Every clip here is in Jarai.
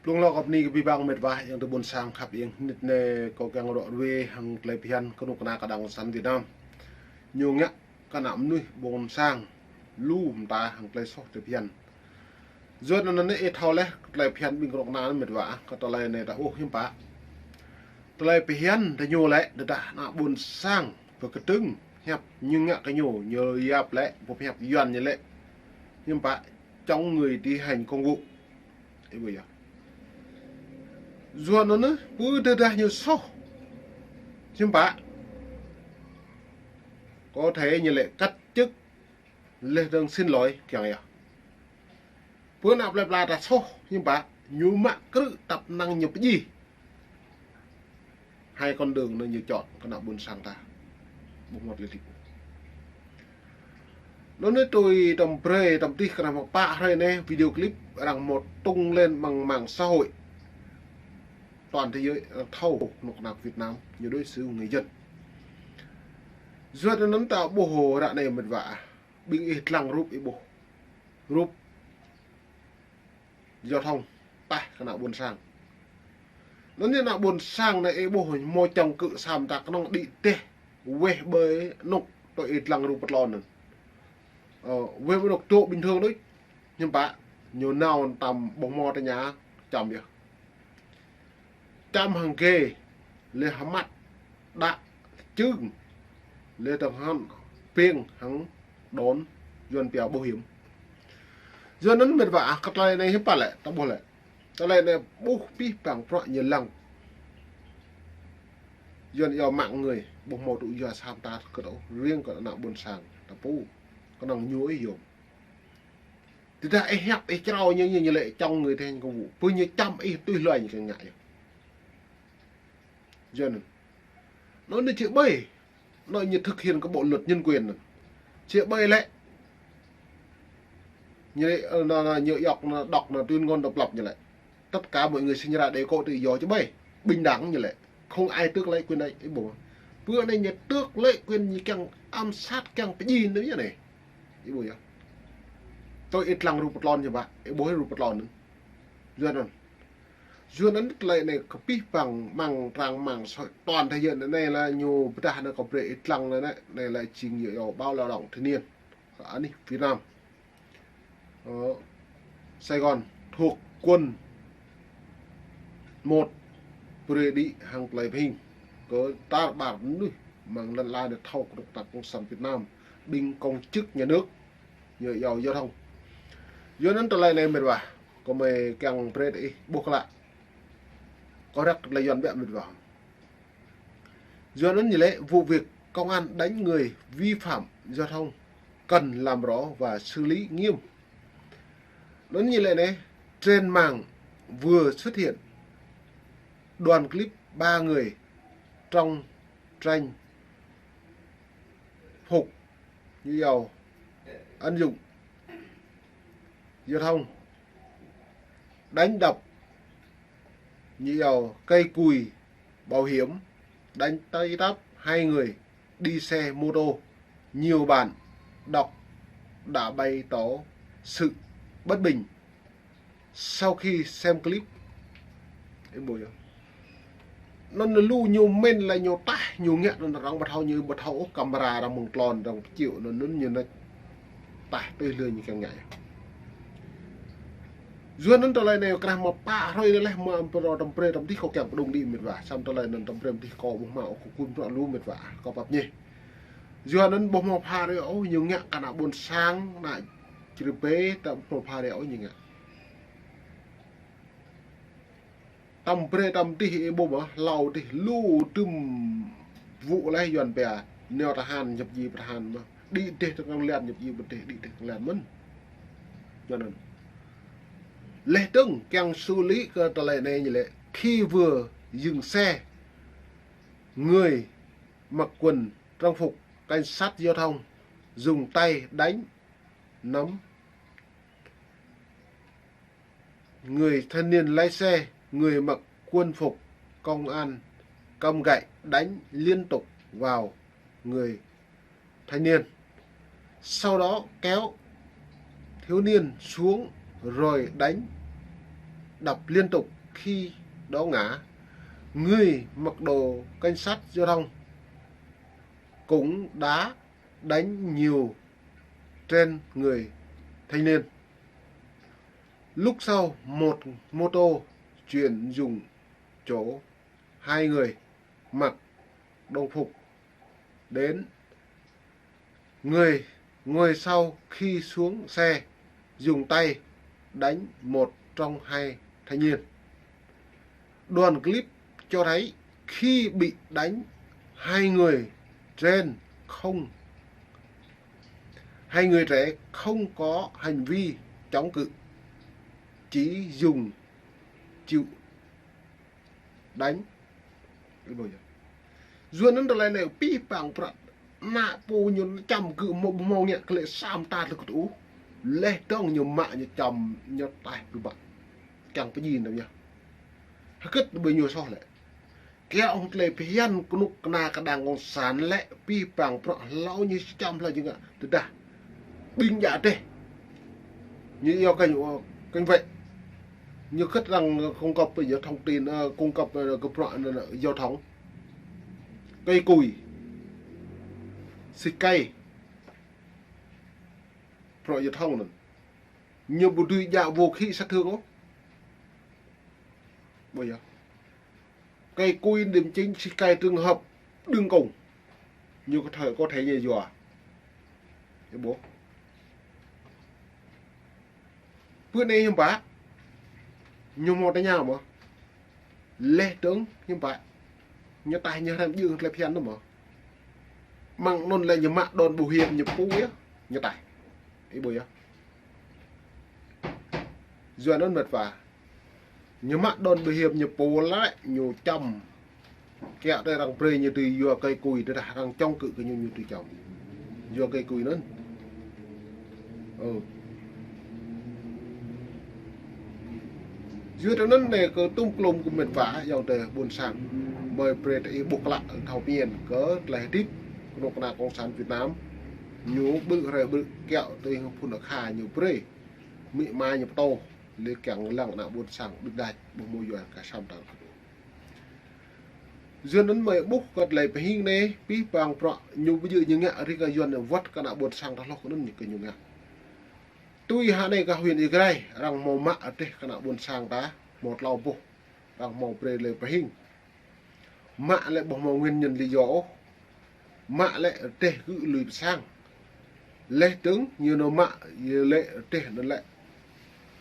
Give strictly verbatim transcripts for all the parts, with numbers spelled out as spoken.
Kơnong lŏ kơ bơni kơ abih bang mĕt wa ayŏng adơi ƀôn sang khăp, ayŏng adơi, anai kâo kiăng ră ruai hăng tơlơi phiăn kơnuk kơna Cộng sản Việt Nam. Ñu ngă kơ ană mơnuih ƀôn sang lu mơta hăng tơlơi soh tơlơi phiăn. Yua anŭn anai ih thâo laih tơlơi phiăn ƀing kơnuk kơna mĕt wa, kơ tơlơi anai ta ƀuh hiư̆m pă. Tơlơi phiăn ta ñu lĕ, tơdah ană ƀôn sang pơkơdơ̆ng hiăp ñu ngă kơ ñu, ñu yap lĕ, pơhiăp Yuan ñu lĕ, hiư̆m pă, chống người thi hành công vụ. Ih ƀuh yơh. Yua anŭn anai, pơ tơdah ñu soh, hiư̆m pă, có thể ñu lĕ cách chức, laih dơ̆ng xin lỗi kiăng yơh. Pơ ană plơi pla ta soh, hiư̆m pă, ñu mă krư̆ tăp năng ñu pơjing. Hai con đường anai ñu chọn kơ ană ƀôn sang ta. Ƀu hmâo tơlơi đĭ. Anŭn anai tui tơm brơi tơm tih kơ anăm pă hrơi anai video clip arăng hmâo tung lên amăng mạng xã hội. Toàn thế giới arăng thâo kơnuk kơna Việt Nam ñu đối xử người dân. Yua anŭn ta ƀuh ră anai mĕt wa. Ƀing ih lăng rup ih ƀuh. Rup giao thông taih kơ ană ƀôn sang. Anŭn anai ană ƀôn sang anai ih ƀuh hmâo čŏng kơ sa mơta kơnơ̆ng đĭ teh weh ƀơi anŭk tui ih lăng rup pơtlon anŭn. Ơ, weh ƀơi anŭk tŏ bình thường đôč. Hiư̆m pă, ñu nao tăm ƀuh hmâo tơña čăm yơh. Čăm hăng ghê, laih hơmăt, đă, čưng, laih tơ̆ng hăng ping hăng đon, Yuan pia bảo hiểm. Yua anŭn mĕt wa, kơ tơlơi anai hiư̆m pă lĕ, ta ƀuh lĕ. Tơlơi anai ƀuh abih bang prăk ñu lăng. Yuan yua mạng người, ƀuh hmâo tŭ yua sa mơta kơ tŭ riêng kơ ană ƀôn sang, ta pô, kơnơ̆ng ñu ih yôm. Tơdah ih hiăp ih črâo ñu, ñu, ñu lĕ chống người thi hành công vụ. Pơ ñu čăm ih tui hluai ñu kiăng ngă yơh. Yua anŭn. Anŭn ñu či ƀai. Anŭn ñu thực hiện kơ bộ luật nhân quyền anŭn. Či ƀai lĕ. Ñu lĕ, ơ, anŭn, anŭn, ñu iŏk, anŭn đŏk, anŭn tuyên ngôn độc lập ñu lĕ. Tất cả mọi người sinh ra đều có tự do, či ƀai. Bình đẳng ñu lĕ. Không ai tước lấy quyền đấy, ih ƀuh. Pơ anai ñu tước lấy quyền ñu kiăng ám sát kiăng pơjing anŭn yơh anai. Ih ƀuh yơh. Tui ih lăng rup pơtlon yơh ƀă, ih ƀuh rup pơtlon anŭn. Yua anŭn. Yua anŭn tơlơi anai kơ abih bang amăng trang mạng xã hội toàn thế giới anai, anai lĕ ñu pơdah anai kơ brơi ih lăng anai, anai lĕ jing yua báo lao động thanh niên. Kơ anih Việt Nam. Ơ, Sài Gòn thuộc quận một, brơi đĭ hăng tơlơi pơhing. Kơ tar ƀar mơnuih amăng lŏn ala anai thâo kơnuk kơna Cộng sản Việt Nam, ƀing công chức nhà nước, ñu yua giao thông. Yua anŭn tơlơi anai mĕt wa, kơ mơi kiăng brơi ih ƀuh klă. Kơ răk tơlơi Yuan ƀiă mĕt wa. Yua anŭn ñu lĕ vụ việc công an đánh người vi phạm giao thông cần làm rõ và xử lý nghiêm. Anŭn ñu lĕ anai, trên mạng vừa xuất hiện đoạn clip ba người trong trang phục, ñu yua, ứng dụng giao thông đánh đập, ñu yua, cây cùi bảo hiểm, đánh tới tấp hai người đi xe mô tô. Nhiều bạn đọc đã bày tỏ sự bất bình sau khi xem clip. Ih ƀuh yơh. Anŭn lu ñu mĭn lĕ ñu taih, ñu ngă anŭn arăng ƀu thâo, ñu ƀu thâo ôh, camera arăng mơ̆ng tlôn, arăng pơčĭ, anŭn, anŭn ñu anai taih tui hluai ñu kiăng ngă. Yua anŭn tơlơi anai krah mă pă hrơi anai laih mă amprô tơm brơi tơm tih kâo kiăng pơdŏng đĭ mĕt wa. Samơ̆ tơlơi anŭn tơm brơi tơm tih kâo ƀu hmâo ôh, kơ kŭn prăk lu mĕt wa. Kâo pap ñe. Yua anŭn ƀu hmâo pha rơi ôh, ñu ngă kơ ană ƀôn sang, ană čri pê, ta ƀu hmâo pha rơi ôh ñu ngă. Tơm brơi tơm tih ih ƀuh mơ̆, hlâo tih lu tơm vụ laih Yuan pia, nao tơhan ñăp ji pơtơhan mơ̆n. Đĭ tih tơkăng lian ñăp ji pơtih, đĭ tih tơkăng lian mơ̆n. Yua anŭn. Laih dơ̆ng kiăng xử lý kơ tơlơi anai ñu lĕ, khi vừa dừng xe, người mặc quần trang phục cảnh sát giao thông dùng tay đánh nắm người thanh niên lái xe, người mặc quân phục công an, cầm gậy đánh liên tục vào người thanh niên. Sau đó kéo thiếu niên xuống rồi đánh đập liên tục khi đó ngã, người mặc đồ cảnh sát giao thông cũng đã đánh nhiều trên người thanh niên. Lúc sau, một mô tô chuyển dụng chỗ hai người mặc đồng phục đến. Người ngồi sau khi xuống xe dùng tay đánh một trong hai thanh niên. Đoạn clip cho thấy khi bị đánh, hai người trên không hai người trẻ không có hành vi chống cự, chỉ dùng chịu đánh. Yua anŭn tơlơi anai pih pang prăk. Ană pô ñu čăm kơ mơ̆ ƀu hmâo ngă kơ lĕ sa mơta tơlơi kơ tŭ. Laih dơ̆ng ñu mă ñu čăm ñu taih kơ ƀă. Kiăng pơjing đôč yơh. Hơget ƀơi ñu soh lĕ. Kiăng hăng tơlơi phiăn kơnuk kơna kơđang kông san lĕ pih pang prăk hlâo ñu čăm hlâo jing ngă tơdah ƀing djă tĕh. Ñu yua kơ ñu, kơ wĕ. Ñu kơ̆t arăng cung cấp ƀơi thông tin, ơ, cung cấp, ơ, kơ prăk, ơ, ơ, giao thông. Cây cối. Xịt cây. Prăk giao thông anŭn. Ñu ƀu dưi djă vũ khí sát thương ôh. Ƀu yơh. Cây cối điểm chính, xịt cây trường hợp đường cùng. Ñu có thể, có thể ñu yua. Ơ ƀuh. Bơ anai hiư̆m pă. Ñu hmâo tơña mơ̆. Laih dơ̆ng hiư̆m pă. Ñu taih ñu hrăm jing tơlơi phiăn anŭn mơ̆. Mơ̆ng anŭn lĕ ñu mă đòn bảo hiểm ñu pô yơh. Ñu taih. Ơ ƀuh yơh. Yua anŭn mĕt wa. Ñu mă đòn bảo hiểm ñu pô lĕ ñu čăm. Kiăng tơlơi arăng brơi ñu dưi yua cây cối tơdah arăng chống cự kơ ñu ñu dưi čăm. Yua cây cối anŭn. Ơ. Yua tơ anŭn anai kơ tŭm klôm kơ mĕt wa yŏng tơ ƀôn sang. Mơi brơi tơ ih ƀuh klă thâo pơmĭn kơ tơlơi hơdip kơnuk kơna kông san Việt Nam. Ñu ƀrư̆ hrơi ƀrư̆ kiăng tơ ih phun akha ñu brơi. Mĭ ma ñu pơtô. Lĕ kiăng lăng ană ƀôn sang ƀing đač ƀu hmâo yua kơ sa mơta. Yua anŭn mơi ƀuh kơ tơlơi pơhing anai, pih pang prăk ñu ƀu djơ̆ ñu ngă ri kơ yua anŭn wơ̆t kơ ană ƀôn sang ta hloh kơ anŭn ñu kơ ñu ngă. Tui hă anai kơ huyện Ia Grai, arăng hmâo mă rơdêh kơ ană ƀôn sang ta, hmâo tlâo boh, arăng hmâo brơi tơlơi pơhing. Mă lĕ ƀu hmâo nguyên nhân lý do ôh. Mă lĕ rơdêh gơ̆ lui pơ sang. Laih dơ̆ng ñu nao mă, yua lĕ rơdêh anŭn lĕ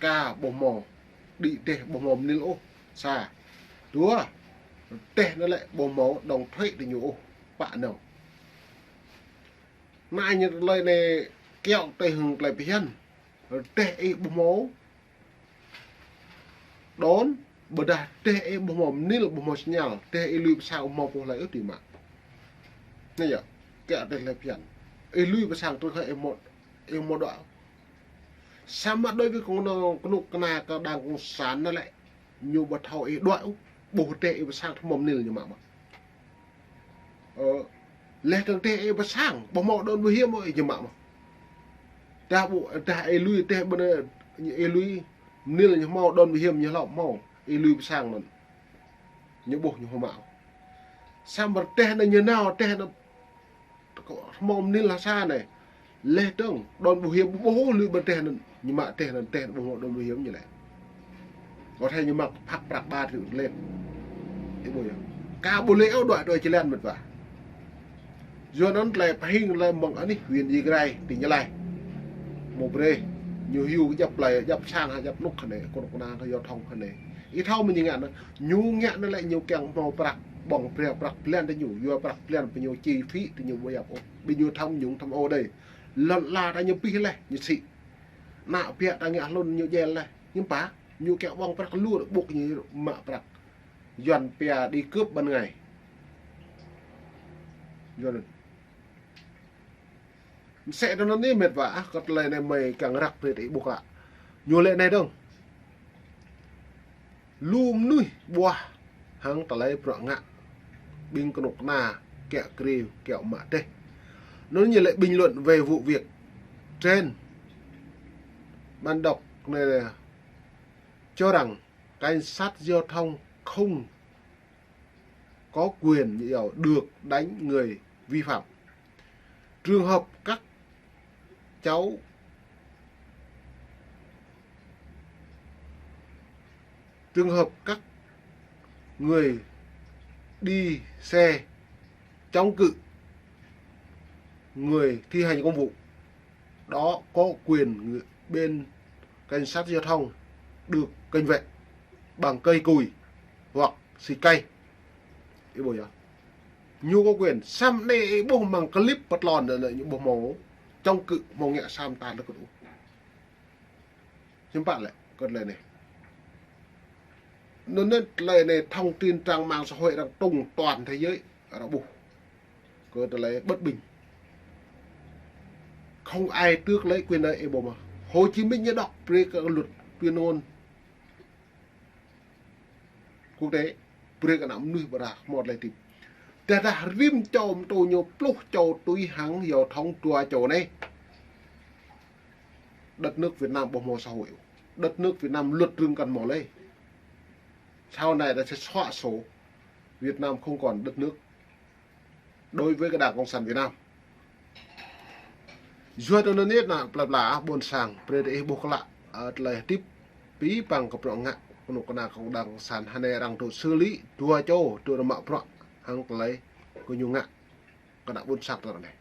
ka ƀu hmâo. Đĭ rơdêh ƀu hmâo mơnil ôh. Sa. Dua. Rơdêh anŭn lĕ ƀu hmâo đóng thuế tơ ñu ôh. Pă nao. Anai ñu tơlơi anai kiăng tơ hăng tơlơi phiăn. Rơdêh ih ƀu hmâo. Đón, ƀôdah rơdêh ih ƀu hmâo mơnil, ƀu hmâo signal, rơdêh ih lui pơ sang ƀu hmâo pô hlơi ôh dưi mă. Anai yơh, kiăng tơ tơlơi phiăn. Ih lui pơ sang truh hơi ih hmâo, ih hmâo dŏ. Samơ̆ đối với kơnuk kơna kơđang kông san anŭn lĕ, ñu ƀu thâo ih dŏ ôh, ƀuh rơdêh ih pơ sang tơ hmâo mơnil ñu mă mơ̆n. Ơ, laih dơ̆ng rơdêh ih pơ sang, ƀu hmâo đón bảo hiểm ôh ih ñu mă mơ̆n. Dah ƀu, dah ih lui rơdêh ƀu anai, ih lui mơnil ñu hmâo đón bảo hiểm ñu hlâo hmâo, ih lui pơ sang anŭn. Ñu ƀuh ñu hmâo mă. Samơ̆ rơdêh anai ñu nao, rơdêh anai hmâo mơnil hă sa anai. Laih dơ̆ng, đón bảo hiểm ƀu ƀuh ôh lui ƀơi rơdêh anŭn, ñu mă rơdêh anŭn, rơdêh anŭn ƀu hmâo đón bảo hiểm ñu lĕ. Có thể ñu mă phak prăk ba triệu lên. Ih ƀuh yơh. Ka ƀu lĕ ôh dŏ dŏ či lĕ mĕt wa. Yua anŭn tơlơi pơhing tơlơi mơ̆ng anih huyện Ia Grai, tỉnh Gia Lai. Hmâo brơi, ñu hyu kơ djăp plơi, djăp sang, djăp nuk kơ anai, kơnuk kơna kơ giao thông kơ anai. Ih thâo mơ̆ ñu ngă anŭn, ñu ngă anŭn lĕ ñu kiăng hmâo prăk, ƀơ̆ng brơi prăk blan tơ ñu, yua prăk blan pơ ñu chi phí tơ ñu ƀu yap ôh. Ƀing ñu tham nhũng tham ô đơi. Lŏn ala ta ñu pih laih, ñu sĭ. Ană ƀiă ta ngă hlŭn ñu djel laih. Hiư̆m pă, ñu kiăng ƀơ̆ng prăk lu ƀuh ñu mă prăk. Yuan pia đi cướp ban ngày. Yuan. Mơsĕ tơ anŭn anai mĕt wa, ah, kơ tơlơi anai mơi kiăng răk brơi tơ ih ƀuh klă. Ñu lĕ anai dơ̆ng. Lu mơnuih ƀuah hăng tơlơi prăk ngă. Ƀing kơnuk kơna kiăng kriu, kiăng mă rơdêh. Anŭn ñu lĕ bình luận về vụ việc trên. Bạn đọc anai cho rằng cảnh sát giao thông không có quyền, được đánh người vi phạm. Trường hợp các cháu, trường hợp các người đi xe chống cự người thi hành công vụ, đó có quyền người, bên cảnh sát giao thông được cảnh vệ bằng cây cùi hoặc xịt cây. Ih ƀuh yơh. Ñu có quyền. Samơ̆ anai ih ƀuh mơ̆ng clip pơtlon anai, anai ñu ƀuh hmâo chống cự, hmâo ngă sa mơta lơ̆k kơ tŭ. Hiư̆m pă lĕ kơ tơlơi anai. Anŭn anai tơlơi anai thông tin trang mạng xã hội arăng tung toàn thế giới arăng ƀuh. Kơ tơlơi bất bình. Không ai tước lấy quyền lợi, ih ƀuh mơ̆. Hồ Chí Minh ñu đŏk brơi kơ luật tuyên ngôn quốc tế, brơi kơ ană mơnuih ƀơdah hmâo tơlơi hơdip. Tơdah rĭm čô pơtô ñu pluh čô tui hăng giao thông dua čô anai, đất nước Việt Nam ƀu hmâo xã hội. Đất nước Việt Nam luật rừng kăn hmâo lơi. Sau này ta sẽ xóa sổ Việt Nam không còn đất nước đối với cái Đảng Cộng sản Việt Nam. Yua tơ anŭn yơh ană plơi pla ƀôn sang, brơi ih ƀuh klă, ơ, tơlơi hơdip abih bang kơ bruă ngă, kơnuk kơna kơ Đảng Cộng sản hơnai arăng dŏ xử lý dua čô, dŏ rơmă bruă hăng tơlơi kơ ñu ngă kơ ană ƀôn sang tơ anai.